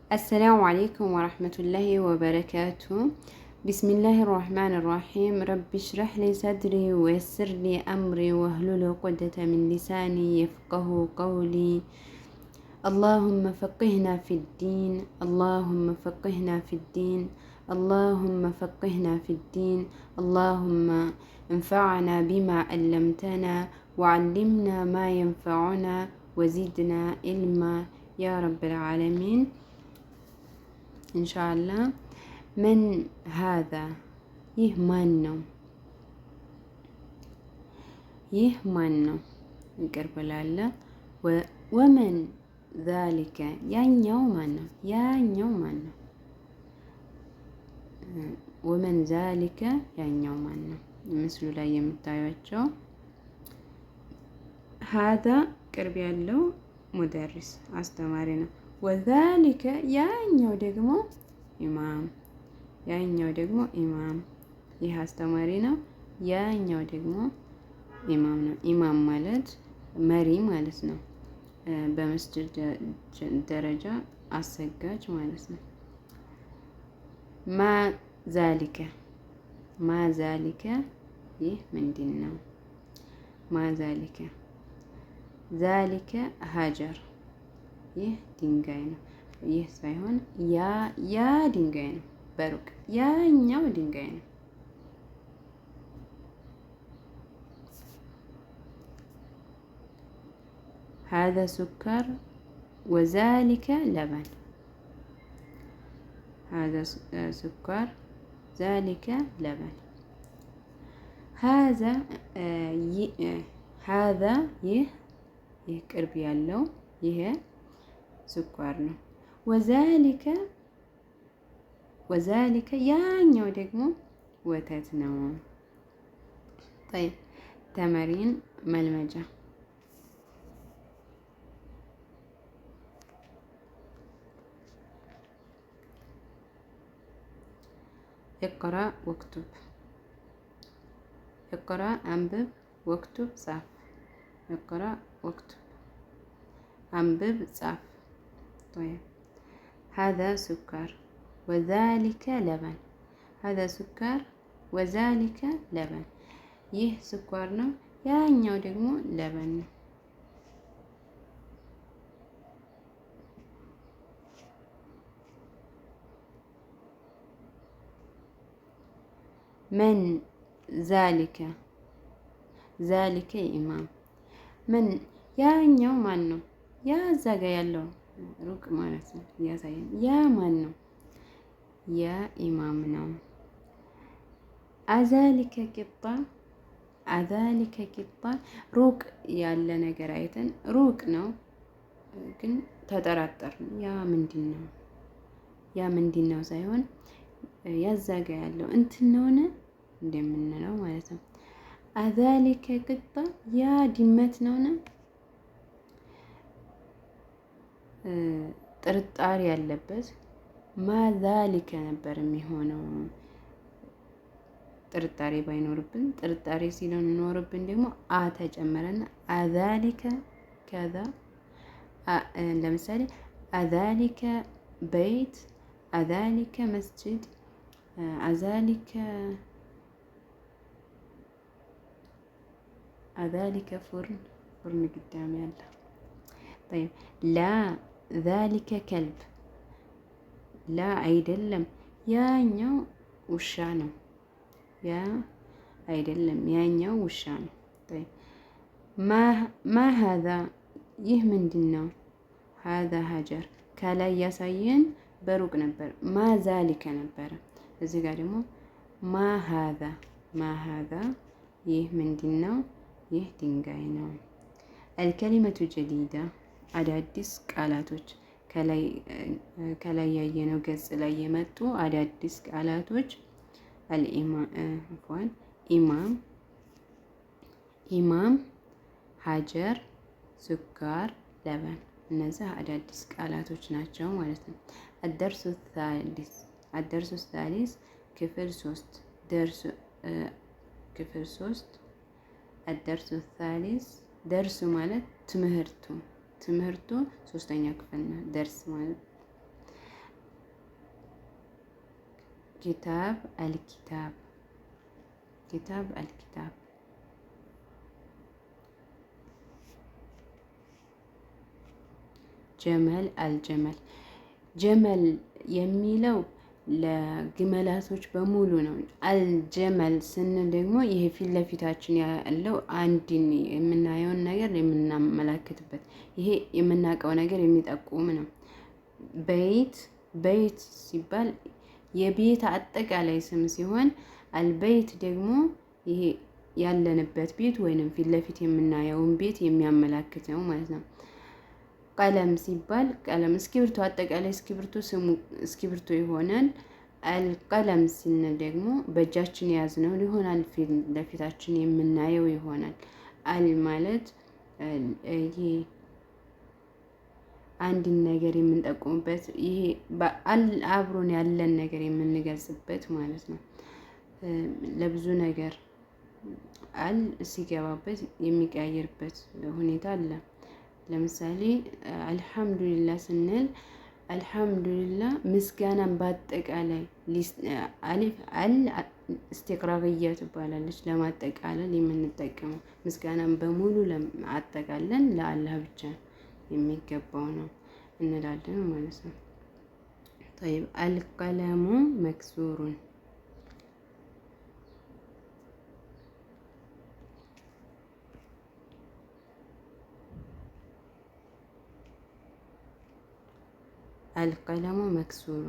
السلام عليكم ورحمة الله وبركاته. بسم الله الرحمن الرحيم. رب اشرح لي صدري ويسر لي أمري واحلل عقدة من لساني يفقه قولي. اللهم فقهنا في الدين، اللهم فقهنا في الدين، اللهم فقهنا في الدين، اللهم انفعنا بما علمتنا وعلمنا ما ينفعنا وزدنا علما يا رب العالمين. إن شاء الله። من هذا? ይህ ማን ነው? ይህ ማን ነው? ይቅር ብላለ። ومن ذلك? ያኛው ማን ነው? ያኛው ማን ነው? ومن ذلك? ያኛው ማን ነው? ምስሉ ላይ የምታዩቸው هذا ቅርብ ያለው مدرس አስተማሪ ነው። وذلك ያኛው ደግሞ ኢማም፣ ያኛው ደግሞ ኢማም። ይህ አስተማሪ ነው። ያኛው ደግሞ ኢማም ነው። ኢማም ማለት መሪ ማለት ነው። በመስጅድ ደረጃ አሰጋጅ ማለት ነው። ما ذلك? ما ذلك? ይህ ምንድን ነው? ما ذلك? ذلك حجر፣ ይህ ድንጋይ ነው። ይህ ሳይሆን ያ፣ ያ ድንጋይ ነው። በሩቅ ያኛው ድንጋይ ነው። هذا سكر وذلك لبن. هذا سكر، ذلك لبن. هذا هذا ይህ፣ ይህ ቅርብ ያለው ይሄ ስኳር ነው። وذلك፣ وذلك ያኛው ደግሞ ወተት ነው። طيب፣ تمارين መልመጃ። اقرأ واكتب. اقرأ አንብብ፣ واكتب ጻፍ። اقرأ واكتب፣ አንብብ ጻፍ። طيب، هذا سكر وذلك لبن. هذا سكر وذلك لبن። ይህ ስኳር ነው፣ ያኛው ደግሞ لبن ነው። من ذلك? ذلك إمام. من ያኛው ማን ነው? ያ እዛ ጋ ያለው ሩቅ ማለት ነው። እያሳየን ያ ማን ነው? ያ ኢማም ነው። أذلك قطة? أذلك قطة? ሩቅ ያለ ነገር አይተን ሩቅ ነው ግን ተጠራጠርን። ያ ምንድን ነው? ያ ምንድን ነው ሳይሆን ያዛ ጋ ያለው እንትን ነውን እንደምንለው ማለት ነው። أذلك قطة? ያ ድመት ነውን? ጥርጣሬ ያለበት ما ذلك ነበር የሚሆነው። ጥርጣሬ ባይኖርብን፣ ጥርጣሬ ሲኖርብን ደግሞ አ ተጨመረና أذلك كذا። ለምሳሌ أذلك بيت፣ أذلك مسجد፣ أذلك أذلك فرن፣ فرن قدام ያለ። طيب، لا، ذلك كلب. لا አይደለም፣ ያኛው ውሻ ነው። ያ አይደለም፣ ያኛው ውሻ ነው። طيب، ما هذا? ይህ ምንድን ነው? هذا حجر። ከላይ ያሳየን በሩቅ ነበር፣ ما ذلك ነበረ። እዚህ ጋር ደግሞ ما هذا? ما هذا? ይህ ምንድን ነው? ይህ ድንጋይ ነው። الكلمة جديدة፣ አዳዲስ ቃላቶች፣ ከላይ ያየነው ገጽ ላይ የመጡ አዳዲስ ቃላቶች። عفوا፣ ኢማም፣ ኢማም፣ حجر፣ سكر፣ لبن፣ እነዚህ አዳዲስ ቃላቶች ናቸው ማለት ነው። الدرس الثالث፣ الدرس الثالث ክፍል ሶስት፣ درس ክፍል ሶስት። الدرس الثالث፣ درس ማለት ትምህርቱ፣ ትምህርቱ ሶስተኛ ክፍል ነው። درس ማለት كتاب الكتاب كتاب الكتاب። جمل الجمل። جمل የሚለው ለግመላቶች በሙሉ ነው። الجمل ስንል ደግሞ ይሄ ፊት ለፊታችን ያለው አንድን የምናየውን ነገር የምናመላክትበት ይሄ የምናውቀው ነገር የሚጠቁም ነው። بيت بيت ሲባል የቤት አጠቃላይ ስም ሲሆን البيت ደግሞ ይሄ ያለንበት ቤት ወይንም ፊት ለፊት የምናየውን ቤት የሚያመላክት ነው ማለት ነው። قلم ሲባል ቀለም እስክሪብቶ፣ አጠቃላይ እስክሪብቶ ስሙ እስክሪብቶ ይሆናል። القلم ስንል ደግሞ በእጃችን የያዝነው ይሆናል፣ ፊት ለፊታችን የምናየው ይሆናል። ال ማለት ይሄ አንድን ነገር የምንጠቁምበት ይሄ አብሮን ያለን ነገር የምንገልጽበት ማለት ነው። ለብዙ ነገር ال ሲገባበት የሚቀያየርበት ሁኔታ አለ። ለምሳሌ አልሐምዱሊላህ ስንል አልሐምዱሊላህ ምስጋናን በአጠቃላይ አሊፍ ال استغراقية ትባላለች። ለማጠቃለል የምንጠቀመው ምስጋናን በሙሉ አጠቃለን ለአላህ ብቻ የሚገባው ነው እንላለን ማለት ነው። طيب القلم مكسور القلم مكسور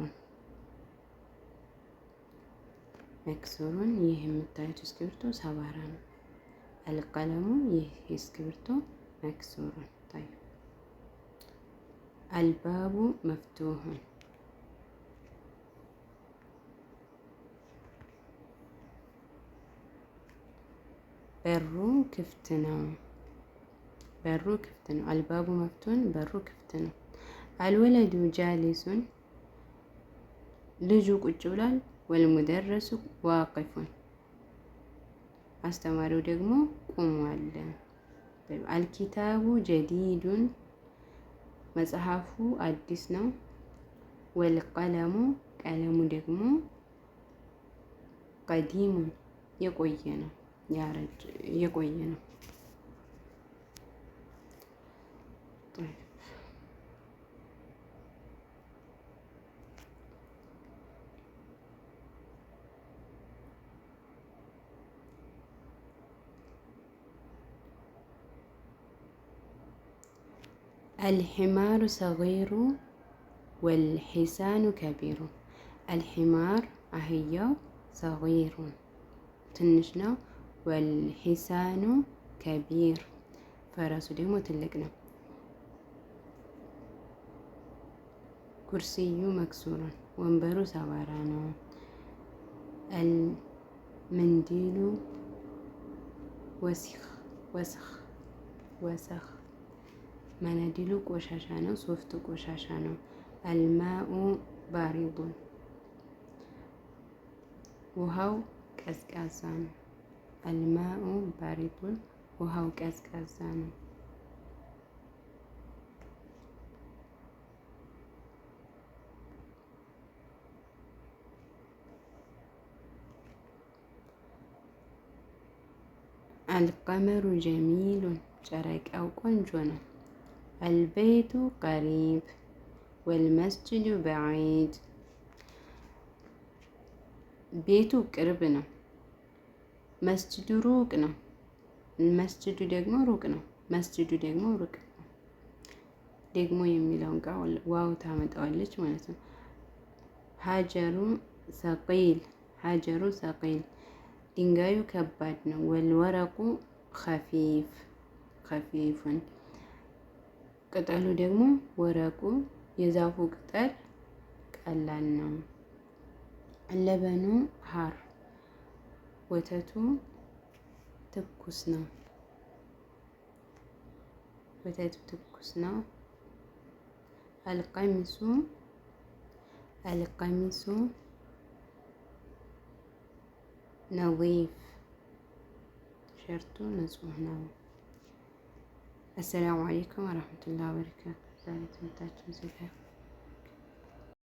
مكسور። ይህ የምታዩት እስክሪብቶ ሰባራ ነው። القلم ይህ እስክሪብቶ مكسور። طيب الباب مفتوح በሩ ክፍት ነው። በሩ ክፍት ነው። الباب مفتوح በሩ ክፍት ነው። الولد جالس ልጁ ቁጭ ብሏል። والمدرس واقف አስተማሪው ደግሞ ቆሟል። الكتاب جديد መጽሐፉ አዲስ ነው። والقلم ቀለሙ ደግሞ قديم የቆየ ነው፣ ያረጀ የቆየ ነው። الحمار صغير والحصان كبير። الحمار አህያው صغير ትንሽ ነው። والحصان كبير ፈረሱ ደግሞ ትልቅ ነው። كرسي مكسور ወንበሩ ሰባራ ነው። المنديل وسخ وسخ وسخ መነዲሉ ቆሻሻ ነው። ሶፍት ቆሻሻ ነው። الماء بارد ውሃው ቀዝቃዛ ነው። الماء بارد ውሃው ቀዝቃዛ ነው። القمر جميل ጨረቃው ቆንጆ ነው። البيت قريب والمسجد بعيد ቤቱ ቅርብ ነው። መስጅዱ ሩቅ ነው። መስጅዱ ደግሞ ሩቅ ነው። መስጅዱ ደግሞ ሩቅ ነው። ደግሞ የሚለውን ቃል واو ታመጣዋለች ማለት ነው። حجر ثقيل حجر ثقيل ድንጋዩ ከባድ ነው። والورق خفيف خفيف ቅጠሉ ደግሞ ورق የዛፉ ቅጠል ቀላል ነው። اللبن حار ወተቱ ትኩስ ነው። ወተቱ ትኩስ ነው። القميص القميص نظيف ሸርቱ ንጹህ ነው። السلام عليكم ورحمة الله وبركاته። ዛሬ ትምህርታችን እዚህ ጋር